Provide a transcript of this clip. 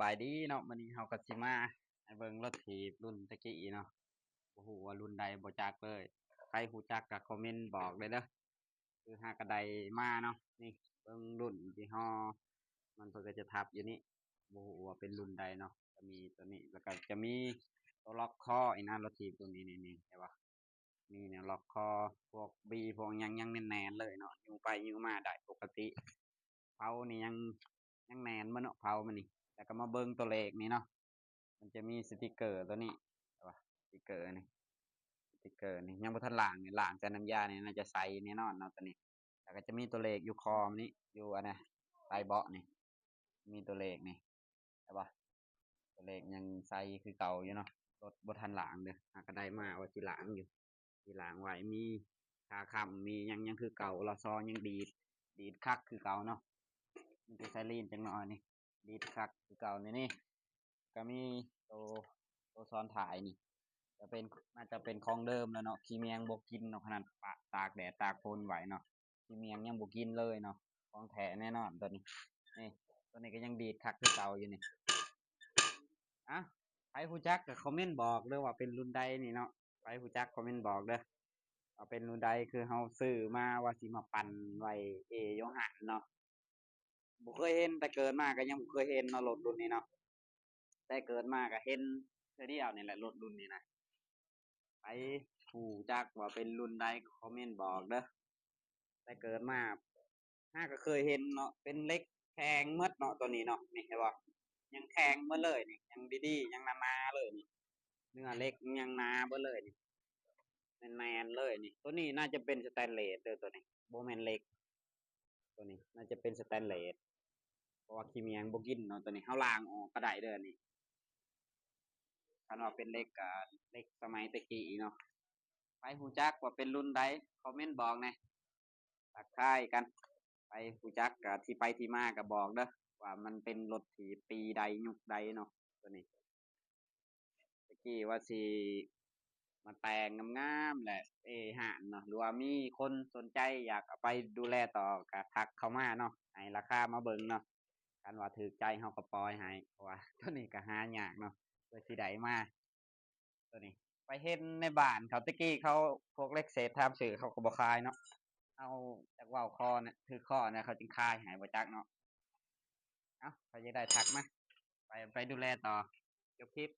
ບາຍດີເນາະ ມື້ນີ້ເຮົາກໍຊິມາໃຫ້ເບິ່ງລົດຖີບລຸ້ນແຕ່ກີ້ເນາະ ບໍ່ຮູ້ວ່າລຸ້ນໃດ ບໍ່ຈັກເລີຍ. ໃຜຮູ້ຈັກກໍຄອມເມັນບອກໄດ້ເດີ ຄືຫາກະໄດ້ມາເນາະ. ນີ້ເບິ່ງລຸ້ນຍີ່ຫໍ້ມັນ ເພິ່ນກໍຈະທັບຢູ່ນີ້ ບໍ່ຮູ້ວ່າເປັນລຸ້ນໃດເນາະ. ຈະມີໂຕນີ້ ແລ້ວກໍຈະມີໂຕລັອກຄໍອີກນະ ລົດຖີບໂຕນີ້ ນີ້ ນີ້ ເຫັນບໍ່? ມີແນວລັອກຄໍ ພວກບີພວກຫຍັງຍັງແໜ້ນໆເລີຍເນາະ ຍູ້ໄປຍູ້ມາໄດ້ປົກກະຕິ. ເພົານີ້ຍັງ ຍັງແໜ້ນໝົດເນາະ ເພົາມັນນີ້. ແລ້ວກໍມາເບິ່ງຕົວເລກນີ້ເນາະ ມັນຈະມີສະຕິກເກີຕົວນີ້ ເຫັນບໍ່? ສະຕິກເກີນີ້ ສະຕິກເກີນີ້ຍັງບໍ່ທັນລ້າງນີ້ ລ້າງໃສ່ນ້ຳຢານີ້ໜ້າຈະໃສແນ່ນອນເນາະຕົວນີ້. ແລ້ວກໍຈະມີຕົວເລກຢູ່ຄໍມັນນີ້ ຢູ່ອັນນະ ໃຕ້ເບາະນີ້ ມີຕົວເລກນີ້ ເຫັນບໍ່? ຕົວເລກຍັງໃສຄືເກົ່າຢູ່ເນາະ. ລົດບໍ່ທັນລ້າງເດີ ຫາກະໄດ້ມາວ່າຊິລ້າງຢູ່ ຊິລ້າງໄວ້. ມີຂາຄ້ຳ ມີຫຍັງ ຍັງຄືເກົ່າ ລໍ້ຊໍຍັງດີດ ດີດຄັກຄືເກົ່າເນາະ. ມີແຕ່ໄຊລີນຈັກໜ້ອຍນີ້ ດີດຄັກຄືເກົ່ານີ້. ນີ້ກໍມີໂຕ ໂຕຊ້ອນທ້າຍນີ້ ຈະເປັນ ໜ້າຈະເປັນຂອງເດີມແລ້ວເນາະ ຂີ້ເມຍງບໍ່ກິນເນາະ ຂະໜາດປະ ຕາກແດດຕາກຝົນໄວ້ເນາະ ຂີ້ເມຍງຍັງບໍ່ກິນເລີຍເນາະ. ຂອງແທ້ແນ່ນອນຕົວນີ້. ນີ້ ຕົວນີ້ກໍຍັງດີດຄັກຄືເກົ່າຢູ່ນີ້. ອະ ໃຜຮູ້ຈັກກໍຄອມເມັນບອກເດີວ່າເປັນລຸ້ນໃດນີ້ເນາະ. ໃຜຮູ້ຈັກຄອມເມັນບອກເດີ ວ່າເປັນລຸ້ນໃດ ຄືເຮົາຊື້ມາວ່າຊິມາປັ່ນໄວ້ເອໂຢຮັນເນາະ. ບໍ່ເຄີຍເຫັນ ແຕ່ເກີດມາກໍຍັງບໍ່ເຄີຍເຫັນເນາະ ລົດລຸ້ນນີ້ເນາະ. ແຕ່ເກີດມາກໍເຫັນເທື່ອດຽວນີ້ແຫຼະ ລົດລຸ້ນນີ້ນະ. ໃຜຮູ້ຈັກວ່າເປັນລຸ້ນໃດກໍຄອມເມັນບອກເດີ. ແຕ່ເກີດມາຫາກໍເຄີຍເຫັນເນາະ ເປັນເຫຼັກແຂງໝົດເນາະ ຕົວນີ້ເນາະ. ນີ້ເຫັນບໍ່? ຍັງແຂງໝົດເລີຍນີ້ ຍັງດີໆ ຍັງໜາໆເລີຍນີ້ ເນື້ອເຫຼັກຍັງໜາເບິດເລີຍນີ້ ແໜ້ນໆເລີຍນີ້. ຕົວນີ້ໜ້າຈະເປັນສະແຕນເລດເດີ ຕົວນີ້ບໍ່ແມ່ນເຫຼັກ. ຕົວນີ້ໜ້າຈະເປັນສະແຕນເລດ ເພາະວ່າຂີ້ເມຍງບໍ່ກິນເນາະ. ຕົວນີ້ເຮົາລ້າງອອກກໍໄດ້ເດີນີ້. ຄັນວ່າເປັນເຫຼັກກໍເຫຼັກສະໄໝແຕ່ກີ້ເນາະ. ໃຜຮູ້ຈັກວ່າເປັນລຸ້ນໃດ ຄອມເມັນບອກແດ່ ທັກທາຍກັນ. ໃຜຮູ້ຈັກກໍທີ່ໄປທີ່ມາກໍບອກເດີ ວ່າມັນເປັນລົດທີ່ປີໃດຍຸກໃດເນາະ ຕົວນີ້. ແຕ່ກີ້ວ່າຊິມາແຕ່ງງາມໆແຫຼະ ເອ ຮ້ານເນາະ ຫຼືວ່າມີຄົນສົນໃຈຢາກເອົາໄປດູແລຕໍ່ ກະທັກເຂົ້າມາເນາະ ໃຫ້ລາຄາມາເບິ່ງເນາະ. ຄັນວ່າຖືກໃຈເຮົາກໍປ່ອຍໃຫ້ ເພາະວ່າຕົວນີ້ກໍຫາຍາກເນາະ ເພື່ອຊິໄດ້ມາ. ຕົວນີ້ໄປເຫັນໃນບ້ານເຂົາ ແຕ່ກີ້ເຂົາ ພວກເຫຼັກເສດຖາມຊື້ເຂົາກໍບໍ່ຂາຍເນາະ. ເຮົາຈັກເວົ້າຄໍນະ ຖືກຄໍນະ ເຂົາຈຶ່ງຂາຍໃຫ້ ບໍ່ຈັກເນາະ. ເອົ້າ ໃຜຢາກໄດ້ທັກມາ ໄປ ໄປດູແລຕໍ່. ຈົບຄລິບ.